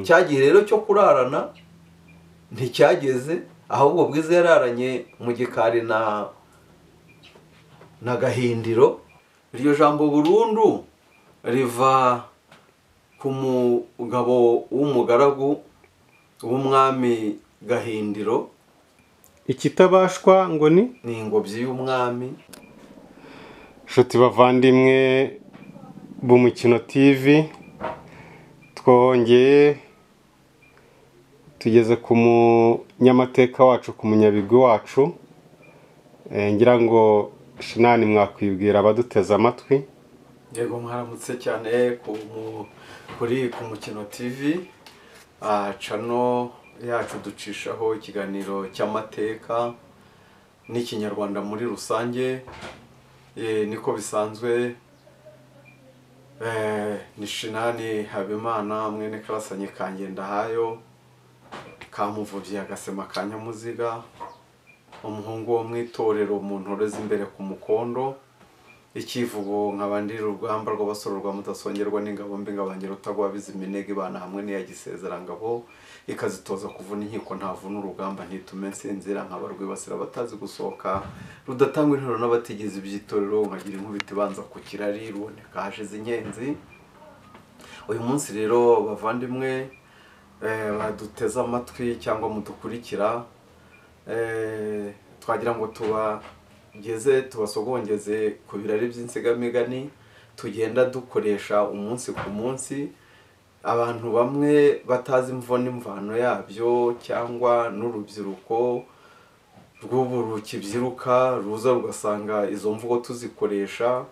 Cyagihe rero cyo kurarana nticyageze, ahubwo Bwiza yararanye mu gikari na Gahindiro. Iryo jambo burundu riva ku mugabo w'umugaragu w'umwami Gahindiro. Ikitabashwa ngo ni ingobyi y'umwami. Nshuti bavandimwe b'Umukino TV, twongeye tugeze ku munyamateka wacu, ku munyabigwi wacu. Ngira ngo Shinani mwakwibwira abaduteze amatwi. Yego, mwaramutse cyane kuri ku Mukino TV, cano yacu ducishaho ikiganiro cy'amateka n'ikinyarwanda muri rusange. Niko bisanzwe, ni Shinani Habimana mwene Karasanye Kangendahayo Kamuvubyi agasema ka Nyamuziga, umuhungu wo mu itorero mu ntore z'imbere ku mukondo. Ikivugo nkabandira urugamba rw'abasoro rwa mudasongerwa n'ingabo mbi, ngabangira utagwa biziminega ibana hamwe n'iya Gisezerangabo, ikazitoza kuvuna inkiko ntavuna urugamba, ntitume nsinzira nkaba rwibasira abatazi gusohoka, rudatangwa interuro n'abatigeze iby'itorero, nkagira inkubito ibanza ku kirari ruboneka hashize inkenzi. Uyu munsi rero bavandimwe baduteze amatwi cyangwa mudukurikira, twagira ngo tubageze tubasogongeze ku birari by'insigamigani tugenda dukoresha umunsi ku munsi. Abantu bamwe batazi imvo n'imvano yabyo, cyangwa n'urubyiruko rw'ubu rukibyiruka ruza rugasanga izo mvugo tuzikoresha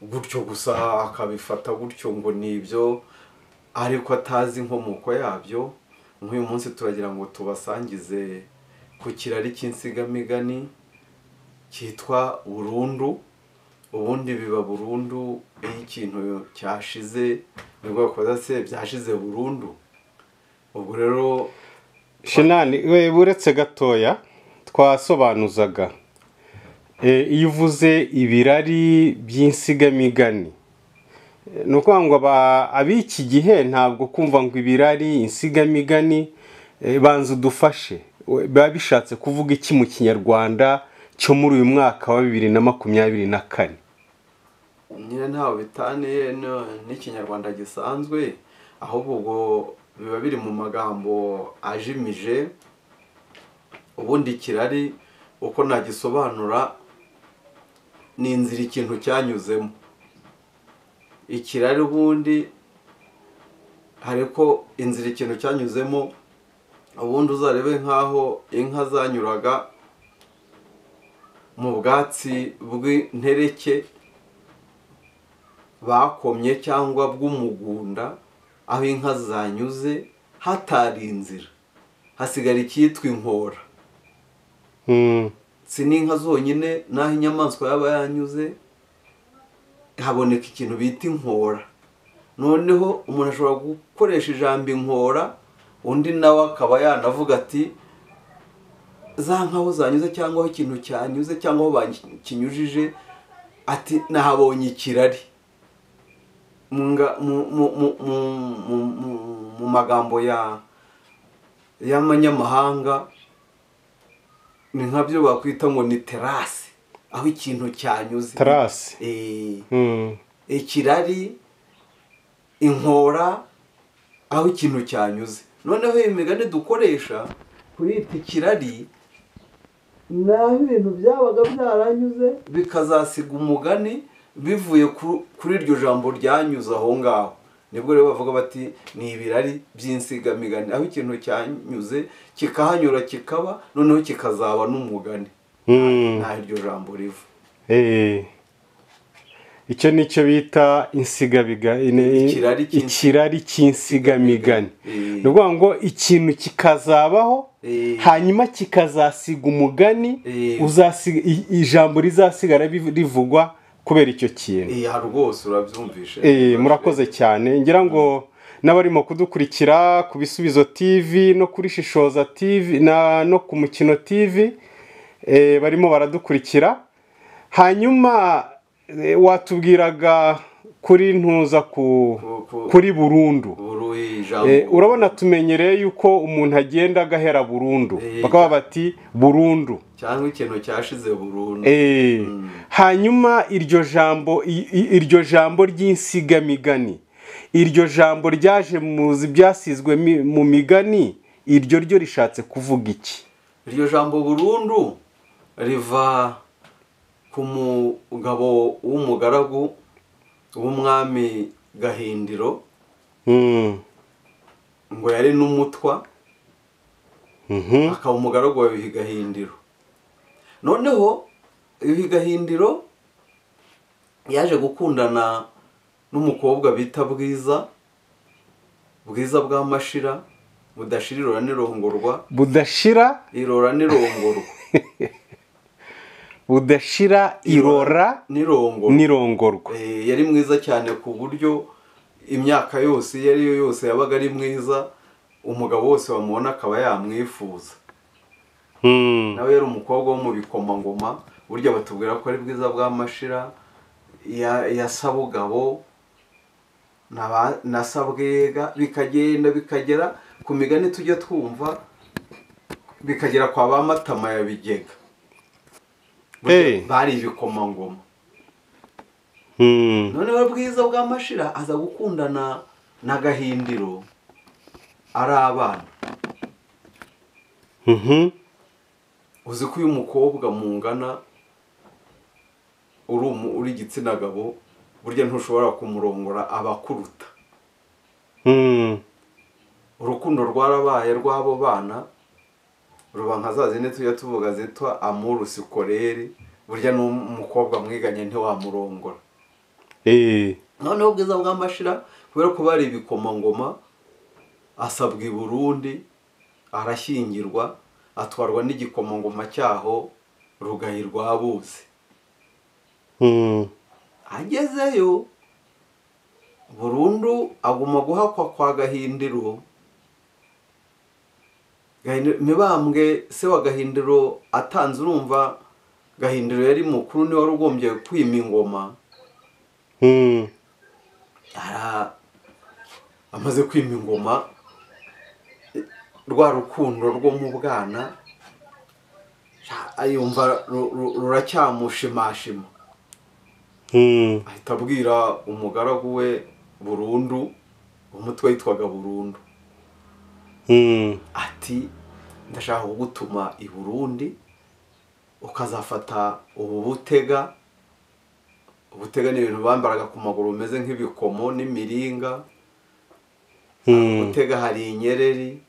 gutyo gusa, akabifata gutyo ngo nibyo, ariko atazi inkomoko yabyo. Nk'uyu munsi turagira ngo tubasangize ku kirari cy'insigamigani cyitwa burundu. Ubundi biba burundu iyo ikintu cyashize, nibwo bakoza se byashize burundu. Ubwo rero Shinani, we uretse gatoya twasobanuzaga, iyo uvuze ibirari by'insigamigani, ni ukuvuga ngo ab'iki gihe ntabwo kumva ngo ibirari insigamigani, banza udufashe, biba bishatse kuvuga iki mu kinyarwanda cyo muri uyu mwaka wa 2024? Nyine ntawe bitaniye n'ikinyarwanda gisanzwe, ahubwo ubwo biba biri mu magambo ajimije. Ubundi ikirari uko nagisobanura ni inzira ikintu cyanyuzemo. Ikirari ubundi hariko inzira ikintu cyanyuzemo. Ubundi uzarebe nkaho inka zanyuraga mu bwatsi bw'intereke bakomye cyangwa bw'umugunda, aho inka zanyuze hatari inzira hasigara icyitwa inkora. Si n'inka zonyine, naho inyamaswa yaba yanyuze haboneka ikintu bita inkora. Noneho umuntu ashobora gukoresha ijambo inkora, undi nawe akaba yanavuga ati za nkaho zanyuze cyangwa aho ikintu cyanyuze cyangwa aho bakinyujije, ati nahabonye ikirari. Mu magambo y'amanyamahanga ni nkabyo bakwita ngo ni terasi, aho ikintu cyanyuze. Terasi. Ikirari, inkora, aho ikintu cyanyuze. Noneho imigani dukoresha kuyita ikirari, naho ibintu byabaga byaranyuze bikazasiga umugani bivuye kuri iryo jambo ryanyuze aho ngaho. Nibwo rero bavuga bati ni ibirari by'insigamigani, aho ikintu cyanyuze kikahanyura kikaba, noneho kikazaba n'umugani. Nta iryo jambo riva. Icyo nicyo bita ikirari cy'insigamigani. Ni ukuvuga ngo ikintu kikazabaho, hanyuma kikazasiga umugani, ijambo rizasigara rivugwa kubera icyo kintu. Rwose urabyumvishe. Murakoze cyane. Ngira ngo n'abarimo kudukurikira ku Bisubizo TV no kuri Shishoza TV no ku Mukino TV, barimo baradukurikira. Hanyuma watubwiraga Kuri ntuza kuri burundu. Urabona tumenyereye yuko umuntu agenda agahera burundu, bakaba bati burundu cyangwa ikintu cyashize burundu. Hanyuma iryo jambo ry'insigamigani, iryo jambo ryaje muzi byasizwe mu migani, iryo ryo rishatse kuvuga iki? Iryo jambo burundu riva ku mugabo w'umugaragu w'umwami Gahindiro, ngo yari n'umutwa, akaba umugaragu wa Yuhi Gahindiro. Noneho Yuhi Gahindiro yaje gukundana n'umukobwa bita Bwiza, Bwiza bwa Mashira, budashira irora n'irongorwa. Budashira irora n'irongorwa. Budashira irora n'irongorwa. Yari mwiza cyane ku buryo imyaka yose iyo ariyo yose yabaga ari mwiza, umugabo wose wamubona akaba yamwifuza. Nawe yari umukobwa wo mu bikomangoma, burya batubwira ko ari Bwiza bwa Mashira ya Sabugabo na Sabwega, bikagenda bikagera ku migani tujya twumva, bikagera kwa ba Matama ya Bigega. Bari ibikomangoma. Noneho Bwiza bwa Mashira aza gukundana na Gahindiro ari abana. Uzi ko uyu mukobwa mungana uri igitsina gabo, burya ntushobora kumurongora abakuruta. Urukundo rwarabaye rw'abo bana, ruba nka za zindi tujya tuvuga zitwa amour scolaire, burya n'umukobwa mwiganye ntiwamurongora. Noneho Bwiza bwa Mashira kubera ko bari ibikomangoma, asabwa i Burundi, arashyingirwa, atwarwa n'igikomangoma cyaho Rugayi rwa Buzi. Agezeyo burundu aguma guhakwa kwa Gahindiro. Mibambwe se wa Gahindiro atanze, urumva Gahindiro yari mukuru, niwe wari ugombye kwima ingoma. Amaze kwima ingoma, rwa rukundo rwo mu bwana ayumva ruracyamushimashima. Ahita abwira umugaragu we Burundu, umutwe witwaga Burundu, ati ndashaka kugutuma i Burundi ukazafata ubu butega. Ubutega ni ibintu bambaraga ku maguru bimeze nk'ibikomo n'imiringa. Ubutega hari inyereri,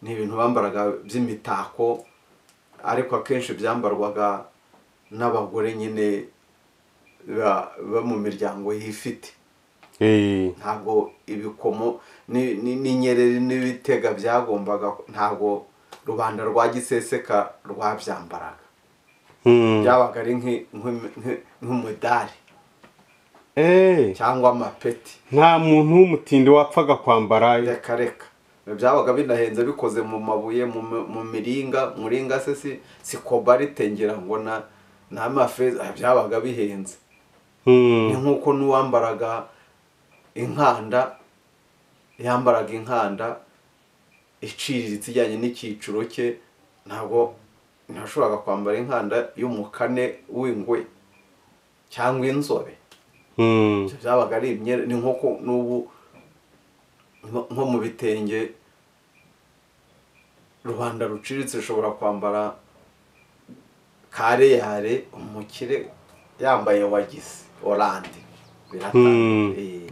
ni ibintu bambaraga by'imitako, ariko akenshi byambarwaga n'abagore nyine ba mu miryango yifite. Ntabwo ibikomo n'inyereri n'ibitega byagombaga, ntabwo rubanda rwa giseseka rwabyambaraga. Byabaga ari nk'umudari cyangwa amapeti. Nta muntu w'umutindi wapfaga kwambara. Reka reka, byabaga binahenze, bikoze mu mabuye, mu miringa. Muringa se si kobalite ngira ngo na mafeza, byabaga bihenze. Ni nkuko n'uwambaraga inkanda yambaraga inkanda iciriritse ijyanye n'icyiciro cye, ntabwo ntashobora kwambara inkanda y'umukane w'ingwe cyangwa inzobe. Byabaga ari imyere. Ni nkuko n'ubu nko mu bitenge rubanda ruciriritse rushobora kwambara kareyare, umukire yambaye wagisi oranje biratandukanye.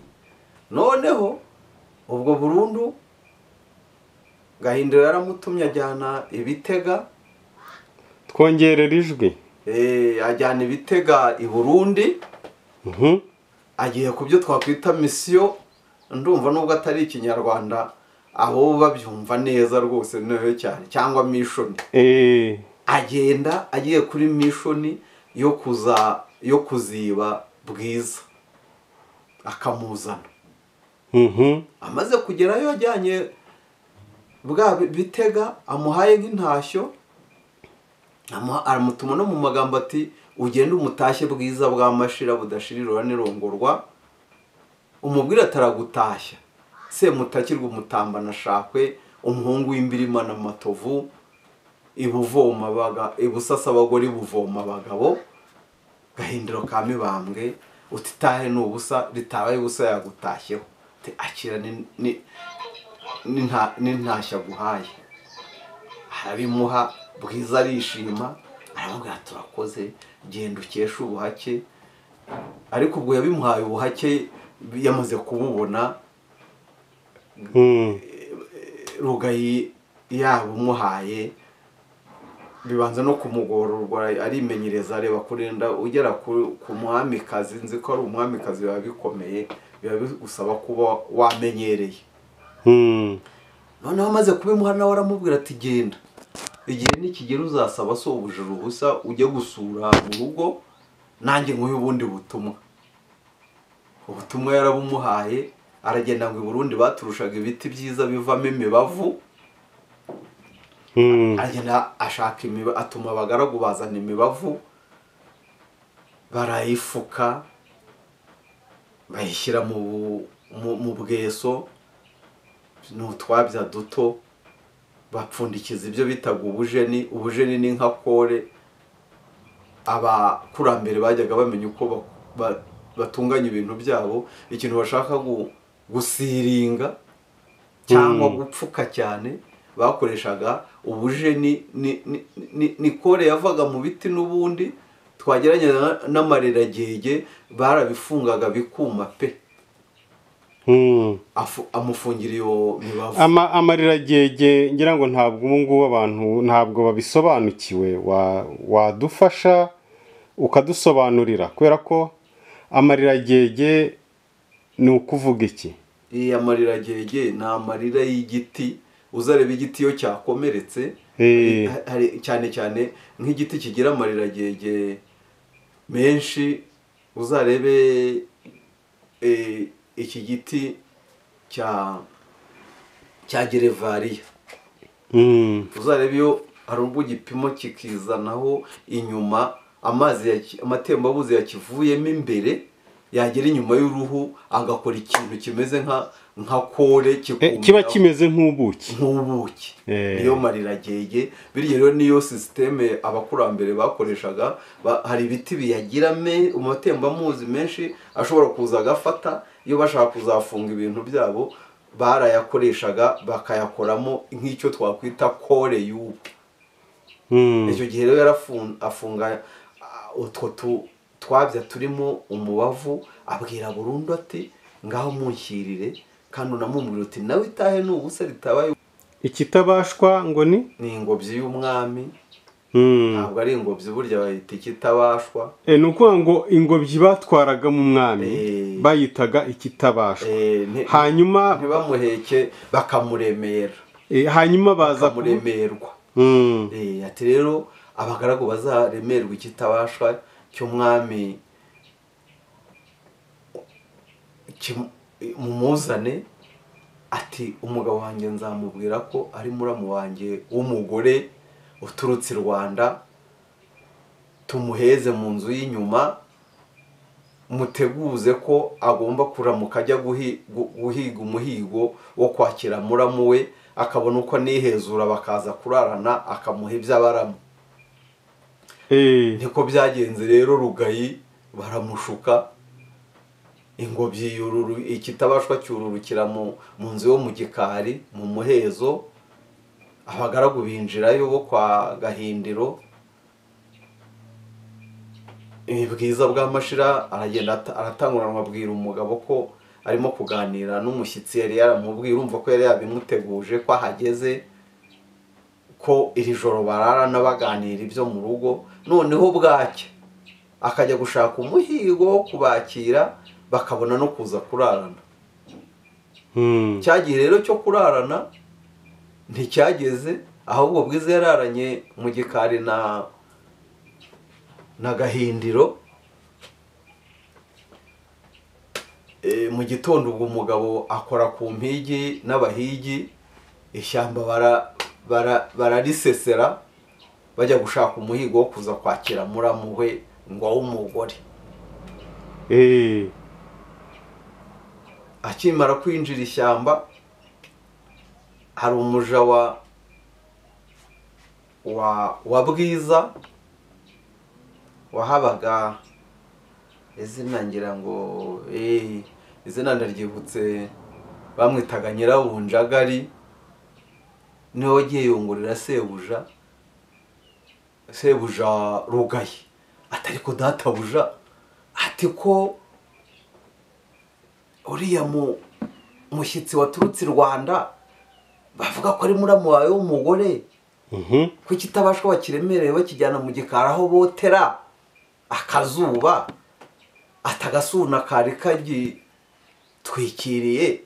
Noneho ubwo burundu Gahindiro yaramutumye ajyana ibitega. Twongerera ijwi. Ajyana ibitega i Burundi. Agiye ku byo twakwita misiyo, ndumva nubwo atari ikinyarwanda abo babyumva neza rwose noneho cyane, cyangwa mission. Agenda agiye kuri mission yo kuziba Bwiza akamuzana. Amaze kugerayo ajyanye bwa bitega amuhaye nk'intashyo, aramutuma no mu magambo ati ugende umutashye Bwiza bwa Mashira budashira irora n'irongorwa, Umubwira ataragutashya Semutakirwa umutambana shakwe umuhungu w'imbirima na Matovu ibuvoma baga ibusasa abagore ibuvoma abagabo Gahindiro ka Mibambwe utitahe n'ubusa ritabaye ubusa yagutashyeho akira ni ntashya guhaye. Arabimuha Bwiza arishima aramubwira turakoze genda ukesha ubuhake. Ariko ubwo yabimuhaye ubuhake yamaze kububona Rugayi yabumuhaye bibanza no kumugororwa arimenyereza areba kurenda ugera ku mwamikazi. Nzi ko ari umwamikazi biba bikomeye biba bigusaba kuba wamenyereye. Noneho amaze kubimuha nawe aramubwira ati genda igihe nikigera uzasaba so ubujura ubusa ujye gusura mu rugo nanjye nguhe ubundi butumwa. Ubutumwa yarabumuhaye aragenda ngo i Burundi baturushaga ibiti byiza bivamo imibavu. Agenda ashaka imibavu atuma abagaragu bazana imibavu barayifuka bayishyira mu bweso n'utwabya duto bapfundikiza ibyo bitaga ubujeni. Ubujeni ni nka kore abakurambere bajyaga bamenya uko batunganya ibintu byabo. Ikintu bashaka gusiringa cyangwa gupfuka cyane bakoreshaga ubujeni. Ni kore yavaga mu biti n'ubundi twageranye n'amareragege barabifungaga bikuma pe. Amufungira iyo mibavu. Amariragege ngira ngo ntabwo ubu ngubu abantu ntabwo babisobanukiwe. Wadufasha ukadusobanurira kubera ko amariragege ni ukuvuga iki? Amariragege ni amarira y'igiti. Uzareba igiti iyo cyakomeretse cyane cyane nk'igiti kigira amariragege menshi, uzarebe iki giti cya gerevariya. Uzarebe iyo hari ubwo igipimo kikizanaho inyuma amazi amatembabuzi yakivuyemo imbere yagera inyuma y'uruhu agakora ikintu kimeze nka kore kiba kimeze nk'ubuki nk'ubuki. Niyo mariragege. Biryo rero niyo systeme abakurambere bakoreshaga. Hari ibiti biyagirame amatembamuzi menshi ashobora kuza agafata. Iyo bashaka kuzafunga ibintu byabo barayakoreshaga bakayakoramo nk'icyo twakwita kore y'ubu. Icyo gihe rero afunga utwo twabya turimo umubavu abwira Burundu ati ngaho munshyirire kandi unamubwira uti nawe itahe n'ubusa ritabaye ikitabashwa ngo ni ingobyi y'umwami. Ntabwo ari ingobyi burya bayita ikitabashwa. Ni ukuvuga ngo ingobyi batwaraga mu mwami bayitaga ikitabashwa. Hanyuma ntibamuheke bakamuremera. Hanyuma baza kumuremerwa. Ati rero abagaragu bazaremerwa ikitabashwa cy'umwami mumuzane. Ati umugabo wanjye nzamubwira ko ari muramu wanjye w'umugore uturutse i Rwanda, tumuheze mu nzu y'inyuma muteguze ko agomba kuramuka ajya guhiga umuhigo wo kwakira muramu we, akabona uko anihezura bakaza kurarana akamuha ibyo abaramo. Niko byagenze rero Rugayi baramushuka ingobyi yururu ikitabashwa cyururukira mu nzu yo mu gikari mu muhezo. Abagaragu binjirayo bo kwa Gahindiro. Bwiza bwa Mashira aragenda aratanguranwa abwira umugabo ko arimo kuganira n'umushyitsi yari yaramubwiye. Urumva ko yari yabimuteguje ko ahageze ko iri joro bararana baganira ibyo mu rugo. Noneho bwacye akajya gushaka umuhigo wo kubakira bakabona no kuza kurarana. Cyagihe rero cyo kurarana nticyageze, ahubwo Bwiza yararanye mu gikari na Gahindiro. Mu gitondo ubwo umugabo akora ku mpigi n'abahigi ishyamba bararisesera bajya gushaka umuhigo wo kuza kwakira muramu we ngo w'umugore. Akimara kwinjira ishyamba hari umuja wa Bwiza wahabaga, izina ngira ngo izina ndaryibutse, bamwitaga Nyirabunjagari, niwe wagiye yongorera sebuja Rugayi, atari ko databuja, ati ko uriya mushyitsi waturutse i Rwanda bavuga ko ari muramu wawe w'umugore, ko kitabashwa bakiremereye bakijyana mu gikari aho botera akazuba, atagasuna kari kagitwikiriye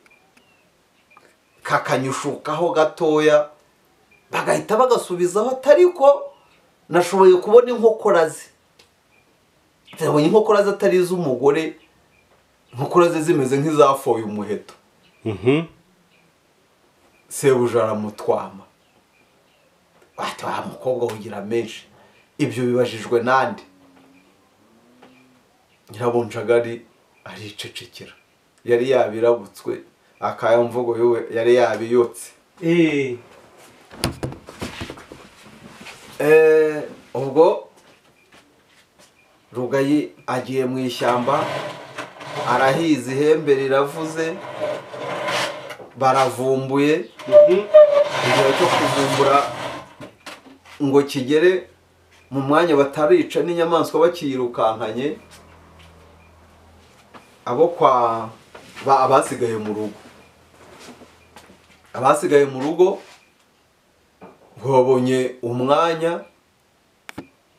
kakanyushukaho gatoya, bagahita bagasubizaho, atari ko nashoboye kubona inkokora ze, nabonye inkokora ze atari iz'umugore, inkokora ze zimeze nk'izafoye umuheto. Sebuja aramutwama, ati wa mukobwa ugira menshi, ibyo bibajijwe nande? Nyirabunjagari aricecekera, yari yabirabutswe, akaya mvugo yowe yari yabiyotse. Ubwo Rugayi agiye mu ishyamba, arahiza ihembe riravuze, baravumbuye. Igihe cyo kuvumbura ngo kigere mu mwanya batarica n'inyamaswa bakiyirukankanye, abo kwa abasigaye mu rugo, abasigaye mu rugo ngo babonye umwanya,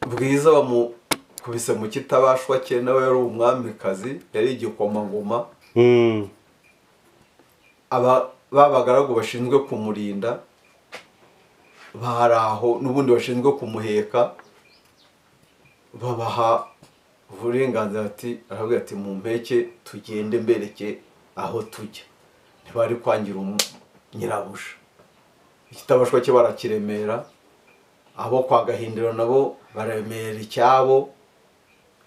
Bwiza bamukubise mu kitabashwa cye, nawe yari umwamikazi, yari igikomangoma. Aba babagaragu bashinzwe kumurinda bari aho, n'ubundi bashinzwe kumuheka, babaha uburenganzira, ati aravuga ati mumpeke tugende mbereke aho tujya, ntibari kwangira nyirabuja. Ikitabashwa cye barakiremera, abo kwa Gahindiro nabo baremera icyabo,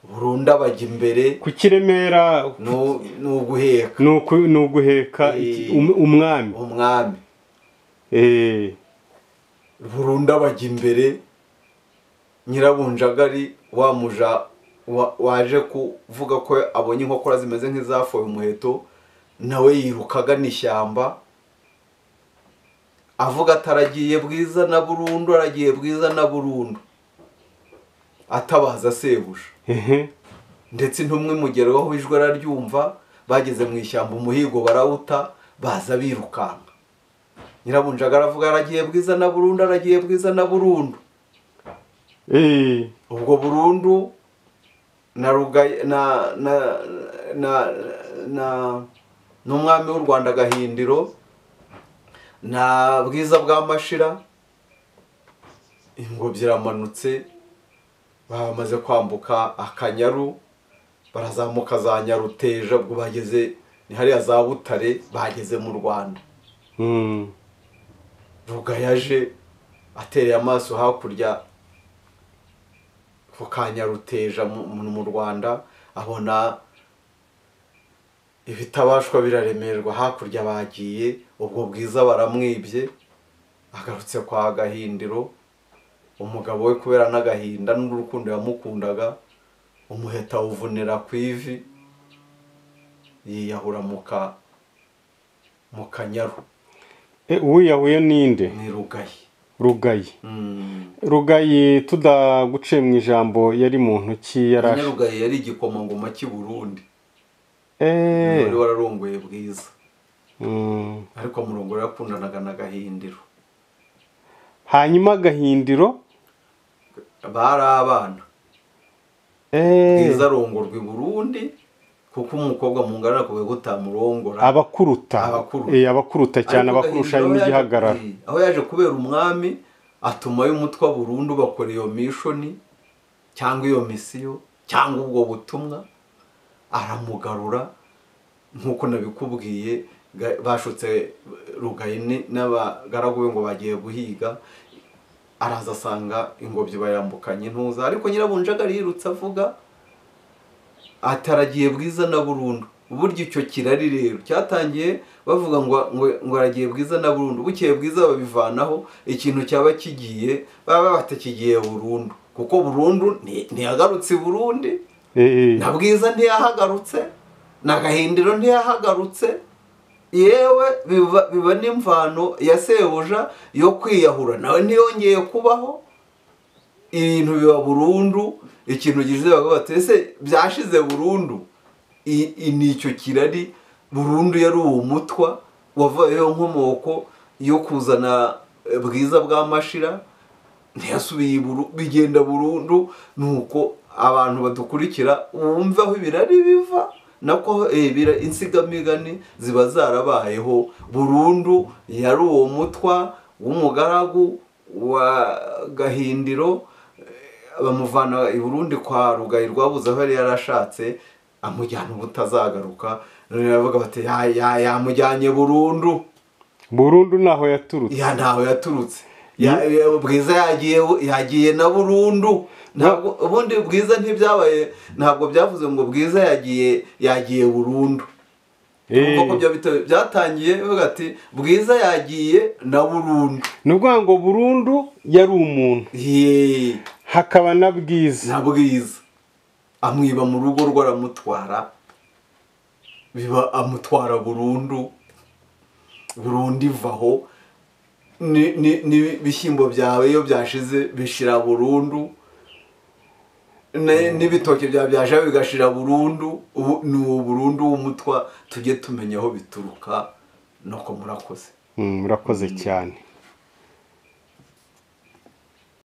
burundu bajya imbere. Kukiremera ni uguheka, ni uguheka umwami, umwami. Burundu bajya imbere. Nyirabunjagari wa muja waje kuvuga ko abonye inkokora zimeze nk'izafoye umuheto, nawe yirukaga n'ishyamba avuga ataragiye Bwiza na burundu, aragiye Bwiza na burundu, atabaza sebuja. Ndetse intumwe imugeraho ijwi araryumva, bageze mu ishyamba umuhigo barawuta, baza birukanka. Nyirabunjagari aravuga aragiye Bwiza na burundu, aragiye Bwiza na burundu. Ubwo burundu na Rugayi na na na na n'umwami w'u Rwanda Gahindiro na Bwiza bwa Mashira, ingobyi iramanutse, bamaze kwambuka Akanyaru, barazamuka za Nyaruteja, ubwo bageze ni hariya za Butare, bageze mu Rwanda. Rugayi aje atereye amaso hakurya ku Kanyaruteja mu Rwanda, abona ibitabashwa biraremerwa hakurya bagiye, ubwo Bwiza baramwibye. Agarutse kwa Gahindiro, umugabo we kubera n'agahinda n'urukundo yamukundaga, umuheta awuvunira ku ivi, yiyahura mu Kanyaru. Uwiyahuye ninde? Ni Rugayi. Rugayi. Rugayi tudaguciye mu ijambo, yari muntu ki? Yarashe Rugayi yari igikomangoma cy'i Burundi. Wari wararongoye Bwiza. Ariko amurongora yakundanaga na Gahindiro. Hanyuma Gahindiro bari abana. Bwiza arongorwa i Burundi, kuko umukobwa mungana nakubwiye ko utamurongora. Abakuruta. Abakuruta cyane, abakurusha n'igihagararo. Aho yaje kubera umwami atuma y'umutwa burundu bakora iyo mission cyangwa iyo misiyo cyangwa ubwo butumwa, aramugarura. Nkuko nabikubwiye, bashutse Rugayi n'abagaragu be ngo bagiye guhiga, araza asanga ingobyi bayambukanye intuza, ariko Nyirabunjagari yirutse avuga ataragiye Bwiza na burundu. Burya icyo kirari rero cyatangiye bavuga ngo aragiye Bwiza na burundu, bukeye Bwiza babivanaho, ikintu cyaba kigiye baba batakigiye burundu, kuko burundu ntiyagarutse i Burundi, na Bwiza ntiyahagarutse, na Gahindiro ntiyahagarutse, yewe biba n'imvano ya sebuja yo kwiyahura, nawe ntiyongeye kubaho. Ibintu biba burundu, ikintu gishize bavuga bati ese byashize burundu. Ni icyo kirari burundu yari uwo mutwa wavayeho nkomoko yo kuzana Bwiza bwa Mashira, ntiyasubiye bigenda burundu. Nuko abantu badukurikira wumva aho ibirari biva, nako insigamigani ziba zarabayeho. Burundu yari uwo mutwa w'umugaragu wa Gahindiro, bamuvana i Burundi kwa Rugayi rwabuze aho yari yarashatse, amujyana ubutazagaruka. None bavuga bati yamujyanye burundu. Burundu naho yaturutse, ya ntaho yaturutse. Bwiza yagiye na burundu. Ntabwo ubundi Bwiza ntibyabaye, ntabwo byavuze ngo Bwiza yagiye burundu. Kuko byatangiye bivuga ati Bwiza yagiye na burundu. Ni ukuvuga ngo burundu yari umuntu, hakaba na Bwiza. Na Bwiza amwiba mu rugo rwe aramutwara, biba amutwara burundu. Burundu ivaho, n'ibishyimbo byawe iyo byashize bishira burundu, n'ibitoki byawe byaje bigashira burundu. Ubu ni uwo burundu w'umutwa, tujye tumenya aho bituruka. Nuko murakoze. Murakoze cyane.